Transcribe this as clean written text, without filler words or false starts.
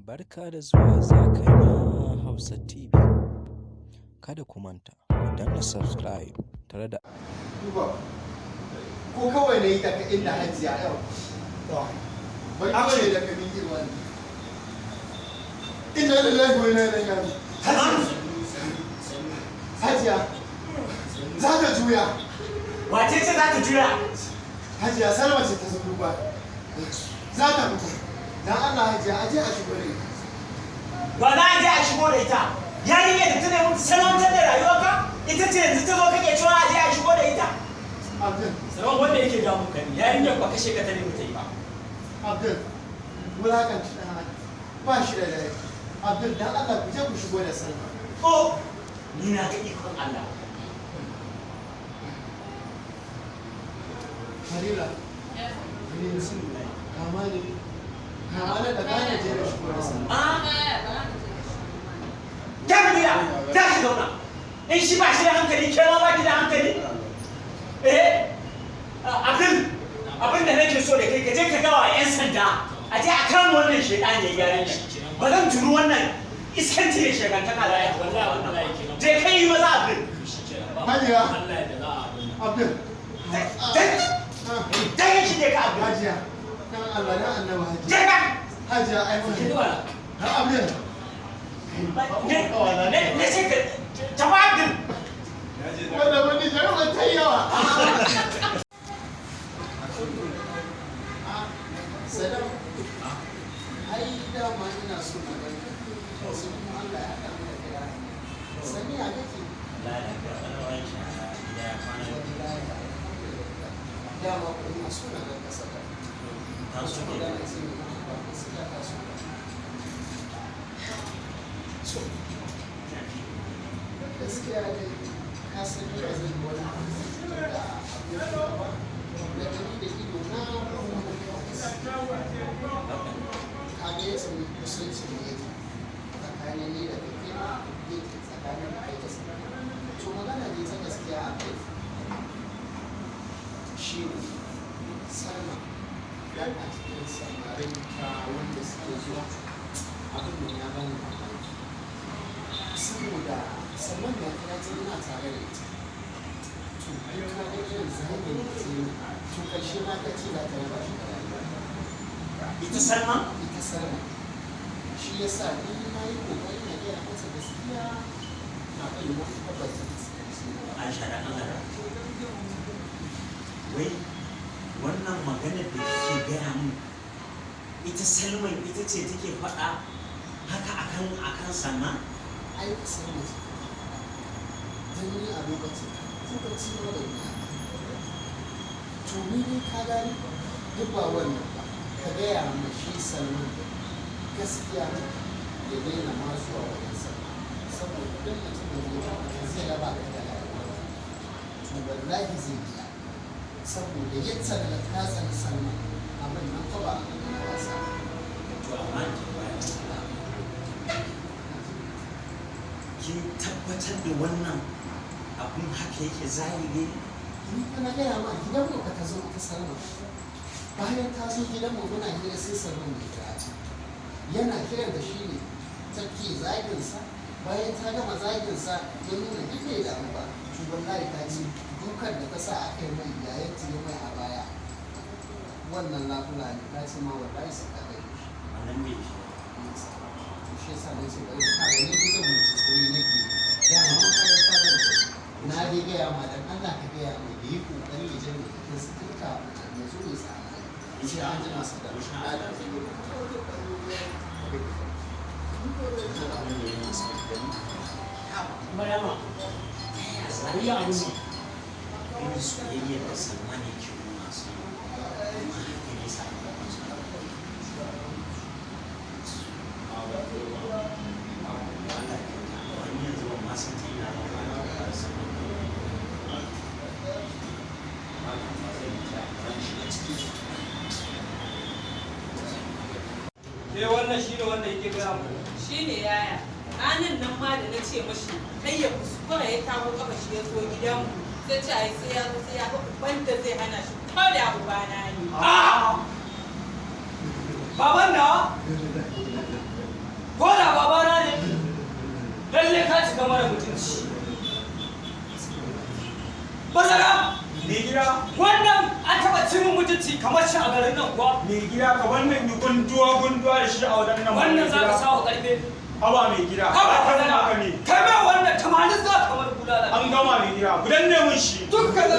Barka da zuwa Zakanya Hausa TV. Kada ku manta, ku danna subscribe tare da Duba. Ko kawai na yi daga inda Hajiya yau. Bari kawai da ka miƙe wani. Inna lillahi wa inna ilaihi raji'un. Hajiya. Hajiya. Za ta juya. Wace ce za ta juya? Hajiya, Salma ce ta zo duba. Za ta fita. Dan Allah, Hajiya, aje a shigo da ita. Ba za a je a shigo da ita. Yarinya da ta nemi salwantar da rayuwarka, ita ce yanzu ta zo kake cewa a je a shigo da ita? Abdul, Salman, wanda yake damun ka ne, yarinyar ba kashe ka ta nemi ta yi ba. Abdul, wulakanci ɗan adam. Ba shi da daɗi. Abdul, dan Allah ku je ku shigo da Salma. Oh, ni na ga ikon Allah. Harira. Harira. Kama ne. Kama ne da gane je da shigo da Salma. Ah, Jami'a, za ki zauna. In shi ba shi da hankali, ke ma ba ki da hankali? Eh, Abdul, abin da nake so da kai, ka je ka gawa 'yan sanda, a je a kama wannan shaidan ya yarinya. Ba zan turu wannan iskanci da shegantaka da ya Wallahi wannan layi kenan. Je kai yi maza, Abdul. Shi kenan ba. Hajiya. Allah ya da za a abin nan. Abdul. Dan shi ne ka, Abdul. Hajiya. Dan Allah, dan Annabi, Je Hajiya. ka. Hajiya, ai mun. Ke duba. Ha, Abdul. Ne ce ka tafi, Abdul. Wannan wani jarabar ta yi yawa. Sadam, ai dama ina so na ganka, sai kuma Allah ya haɗa mu da kai a hanya. Sani, ya kake? Wallahi, alhamdulillah. Dama ko ina so na ganka, Sadam. Wasu magana ce mai ba gaskiya ta so. So, gaskiya dai ka san ni ba zan yi wani abu da zai cutar da abokin ba. Na gani da ido na kuma na ka ga yadda kusancin mu yake tsakanin ni da kai, kai ma yake tsakanin kai da Salma. To, magana ne ta gaskiya a kai shi ne Salma dan a cikin samarin ta wanda suke zuwa, abin da ya bani mamaki, saboda Salman ya kira ta, ina tare da ita. To, duk ka ga irin zagin da ta yi, to ƙarshe ma ta ce za ta raba shi da rayuwa. Ita Salma? Ita Salma. Shi ya sa ni na yi ƙoƙari na gaya mata gaskiya, na kai wani tabbata fuskanci na ba. Aisha, da Allah da wai wannan maganar da kike gaya min, ita Salman ita ce take faɗa haka akan Salman? Ai Salma ce take faɗa, don ni a lokacin ko bacci ma ban yi haka. To, ni dai ka gani, duk ba wannan ba, ka gaya ma shi Salman da gaskiya ya daina ma zuwa wajen Salma, saboda duk mutumin da ya zai raba ka da rayuwar, to wallahi zai biya, saboda yadda da ka tsani Salma, abin nan fa ba abin na wasa. To, amma tambaya, kin tabbatar da wannan abun haka yake zahiri ne? Ni fa na gaya ma, gidanmu ka ta zo ita Salma. Bayan ta zo gidanmu muna hira, sai Salman ya kira ta. Yana kiran da shi ne take zagin sa. Bayan ta gama zagin sa, ya nuna duk bai damu ba. To, wallahi ta ce dukan da ta sa aka yi mai, yayan ta yi mai a baya, wannan lafula ne, ta ce ma wallahi sai ta gani shi. Wannan bai shi. To, shi yasa na ce bari ka ga, ni zan mutu, sauri nake, dama makaranta zan tafi. Na dai gaya ma, dan Allah ka gaya mai da yi kokari ya janye jikin su tun kafin ya zo ya samu aiki. Sai an jima su da na da Abin da yana so ki gani. Maryama, Ya abin nan, irin soyayyar da Salman yake nuna su, amma haka ne sakamakon su. Allah ya kyauta, amma ni yanzu ban ma san ta ina zan fara fara Salman. Ba zan yi ta, zan shiga ciki. Ke, wannan shi ne wanda yake gaya mu. Shi ne yaya, ranar nan ma da na ce mashi kai ya kuskura ya kawo kafa shi ya zo gidanmu, sai ce ai sai ya zo, sai ya ga uban da zai hana shi, ko da ubana ne. Ah! Baban nawa? Ko da babana ne, lalle ka cika mara mutunci. Bazara, Mai gida, wannan an taɓa cin mutunci kamar shi a garin nan kuwa. Mai gida, ka wannan yi gunduwa gunduwa da shi a wajen nan. Wannan Mai za ka gida. sa wa ƙarfe. Haba mai gida. Haba ka ka haka ne. Kai mai wannan 80 za ka mar bulala. An gama, mai gida. Gudan ne mun shi. Dukkan